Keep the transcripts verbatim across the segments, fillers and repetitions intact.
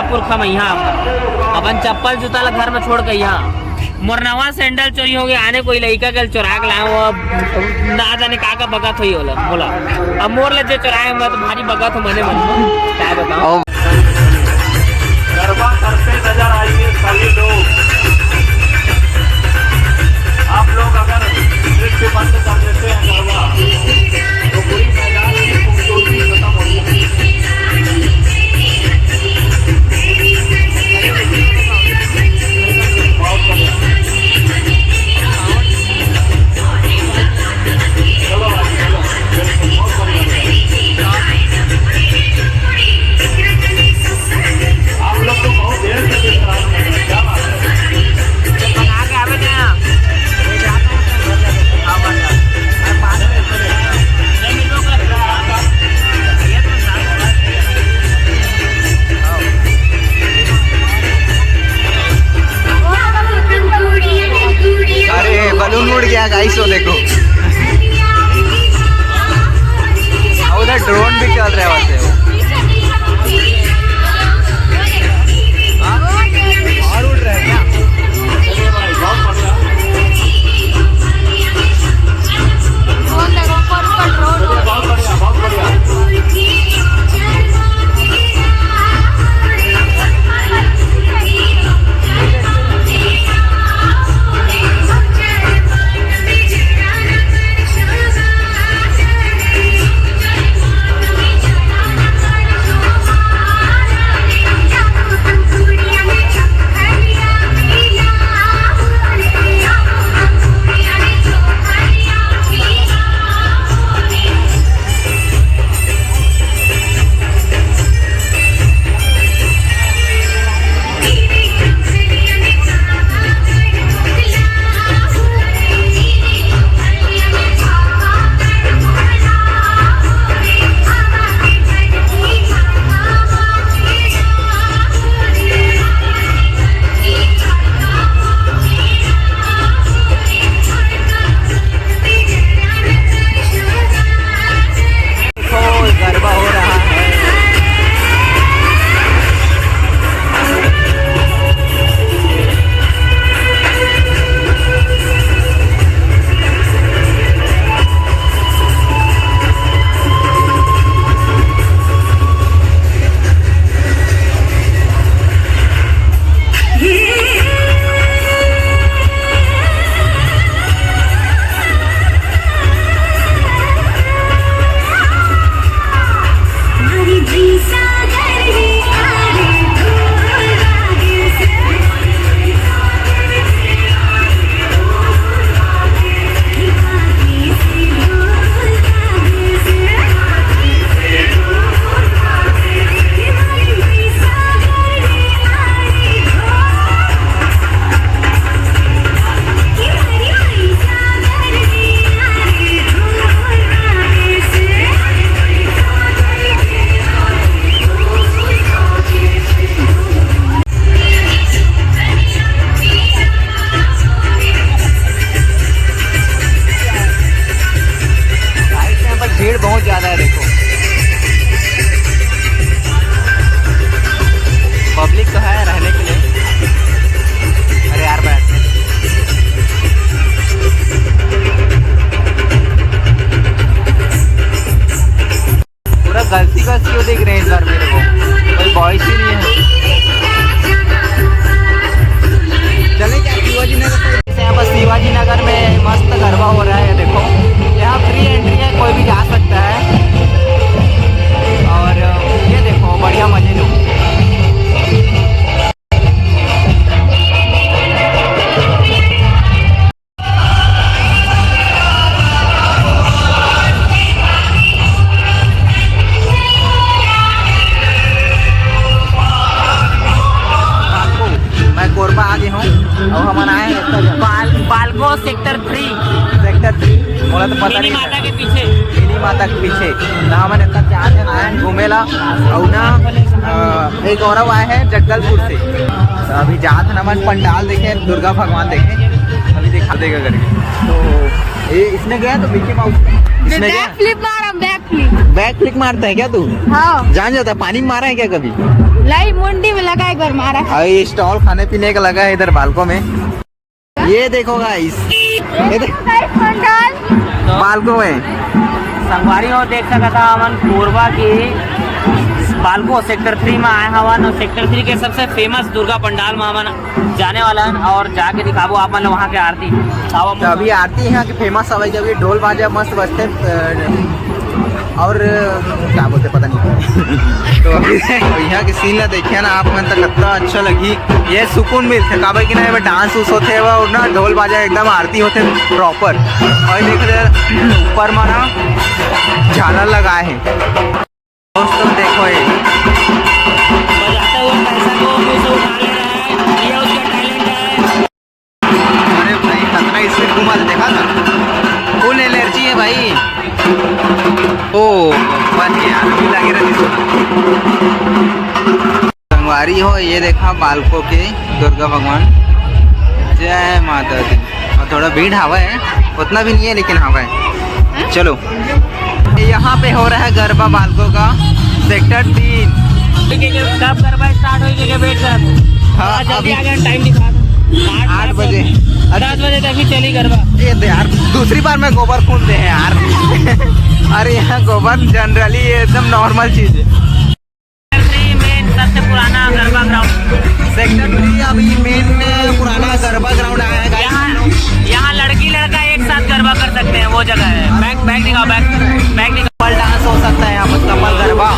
पुरखा में यहाँ अपन चप्पल जूता ला घर में छोड़ के यहाँ मोर नवा सैंडल चोरी हो गया, आने कोई लइका के चोरा के लाए, वो अब ना जाने का का बगत होई ओला, बोला। अब मोर ले जो चोराए, मैं तो भारी बगत हूँ मने मन। क्या बताऊँ? गरबा करते नजर आइए सभी लोग। आप लोग अगर दृष्टि बंद कर देते हैं गरबा, तो पूरी मैदान की खूबसूरती खत्म हो जाएगी। अरे, बलून उड़ गया गाइस, वो देखो। उधर ड्रोन भी चल रहा है वैसे। हाँ? और उड़ रहा है क्या? देखो, गरबा हो रहा है। गाइस, यहाँ पर भीड़ बहुत ज्यादा है, देखो। पब्लिक तो है रहने के लिए। अरे यार, बैठने दे। पूरा गर्ल्स ही गर्ल्स क्यों दिख रहे हैं इस बार मेरे को? कोई बॉयज ही नहीं है। चले क्या शिवाजी नगर से? यहाँ पर शिवाजी नगर में मस्त गरबा हो रहा है, देखो। यहाँ फ्री एंट्री है, कोई भी जा सकता है। और ये देखो, बढ़िया मजे लो। मैं कोरबा आ गए हूँ। अब हमन आए हैं बाल-, बालगो सेक्टर थ्री। सेक्टर थ्री बोला तो पता मिनी नहीं माता था। के पीछे। मिनी माता के पीछे। तो हमन इतना चार जन आए हैं घूमे ला। और ना, अ, एक गौरव आए हैं जगदलपुर से। तो अभी जात हन हमन पंडाल देखे, दुर्गा भगवान देखे। अभी दिखा देगा करके। तो ये इसमें गया तो मिकी माउस इसमें गया? बैक फ्लिप मारा, बैक फ्लिप। बैक फ्लिप मारता है क्या तू? हाँ। जान जाता है, पानी में मारा है क्या कभी? लाई मुंडी में लगा एक बार मारा। अभी स्टॉल खाने पीने का लगा है इधर बालको में। ये देखो गाइस, ये देखो गाइस, पंडाल। बालको में। संगवारी हो, देख सकत हा हमन कोरबा के बालको सेक्टर थ्री में आए हवन, और सेक्टर थ्री के सबसे फेमस दुर्गा पंडाल में हमन जाने वाला हन और जाके दिखाबो आप मन ल वहाँ के आरती। तो अभी आरती यहाँ की फेमस हवय, जब ये ढोल बाजा मस्त बजथे, अ, और क्या बोलते पता नहीं। तो अभी यहाँ के सीन ला देखिए ना आप मन, तो कितना अच्छा लगी, ये सुकून मिलथे। काबर कि ना, एमे डांस उस होथे और ना ढोल बाजा एकदम आरती होथे प्रॉपर। और देख ले ऊपर मा ना झालर लगाए हे। दोस्तों देखो ये। बजाता हुआ पैसा को मुंह से उठा ले रहा है, ये उसका टैलेंट है। अरे भाई, कितना स्पीड घुमा दे, देखा था? फुल एनर्जी है भाई। ओ, बन गया, अभी लगे रहती। संगवारी हो, ये देखा बालको के दुर्गा भगवान। जय माता दी। और थोड़ा भीड़ हवा है, उतना भी नहीं है लेकिन हवा है। चलो, यहाँ पे हो रहा है गरबा बालको का, सेक्टर तीन। कब गरबा स्टार्ट होई के वेट कर। हाँ, जल्दी अभी आ गया, टाइम दिखा दो। आठ बजे। दस बजे तक भी चली गरबा। ये तो यार, दूसरी बार मैं गोबर खून दे हैं यार। अरे, यहाँ गोबर जनरली ये एकदम नॉर्मल चीज है। मेन सबसे पुराना गरबा ग्राउंड। सेक्टर थ्री अभी मेन पुराना गरबा ग्राउंड आया है, guys। यहाँ, यहाँ लड़की लड़का एक साथ गरबा कर सकते हैं, वो जगह है। बैक, बैक दिखाओ, बैक, बैक दिखाओ। कपल डांस हो सकता है यहाँ पर, कपल गरबा।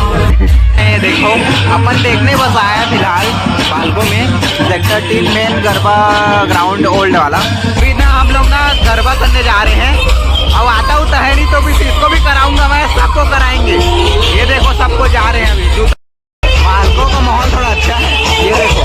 ये देखो, अपन देखने बस आया है फिलहाल बालको में, सेक्टर तीन मेन गरबा ग्राउंड ओल्ड वाला। फिर ना हम लोग ना गरबा करने जा रहे हैं। अब आता हूँ तहरी तो भी इसको भी कराऊंगा मैं, सबको कराएंगे। ये देखो, सबको जा रहे हैं अभी। बालको का माहौल थोड़ा अच्छा है, ये देखो।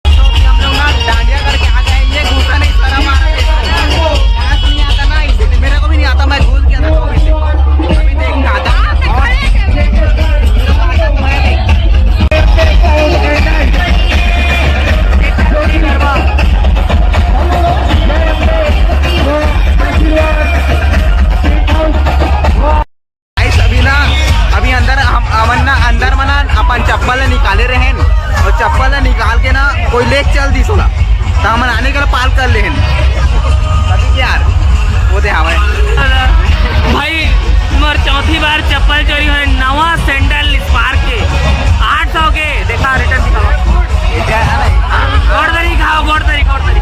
तो अभी हम लोग ना डांडिया करके आ गए। ये घूसा नहीं, शर्म आ रहा है इसको। डांस नहीं आता ना, इसीलिए। मेरे को भी नहीं आता, मैं घुस गया था दो मिनट। अभी देख, आता नहीं आता। Guys, अभी ना, अभी अंदर हम, हमन ना अंदर मा ना अपन चप्पल ला निकाले रहेन, और चप्पल ला निकाल के ना कोई लेके चल दिस ओला, तो हमन आने के लिए पाल कर लेन। अभी यार, वो दे हवे। भाई, मोर चौथी बार चप्पल चोरी होए, नवा सैंडल स्पार्क के, आठ सौ के, देखा, रिटर्न दिखाओ। ये क्या है भाई? गोड़ तरी खाओ, गोड़ तरी, गोड़ तरी।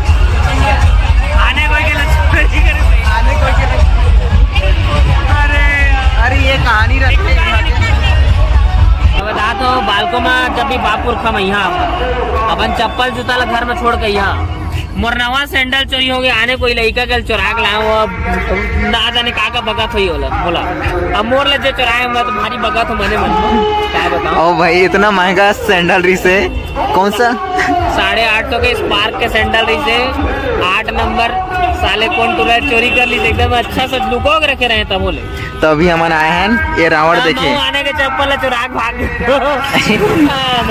आने कोई के लक्षण नहीं करे सही। आने कोई के लक्षण। अरे यार। अरे ये कहानी रखते हैं यहाँ पे। बता तो बालको मा जब भी बाप पुरखा मा यहाँ अपन चप्पल जूता ला घर में छोड़ के यहाँ मोर नवा सैंडल चोरी हो गया, आने कोई लइका के चुरा के लाए हो, अब ना जाने का का बगत होई होला, बोला। अब मोर ले जे चुराए हमरा तो भारी बगत हो मने मन में, क्या बताऊं? ओ भाई, इतना महंगा सैंडल रिसे, कौन सा? साढ़े आठ सौ के स्पार्क के सैंडल रिसे, आठ नंबर। साले कौन टुरा चोरी कर ली, एकदम अच्छा से लुको के रखे रहे तब बोले। तो अभी हमन आए हैं, ये रावण देखे। आने के चप्पल चुरा के भाग।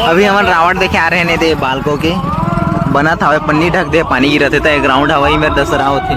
अभी हमन रावण देखे आ रहे हैं, नहीं तो ये बालको के बना था, पन्नी ढक दे, पानी गिरत हे, तो ये ग्राउंड हवाई में दसरा होते।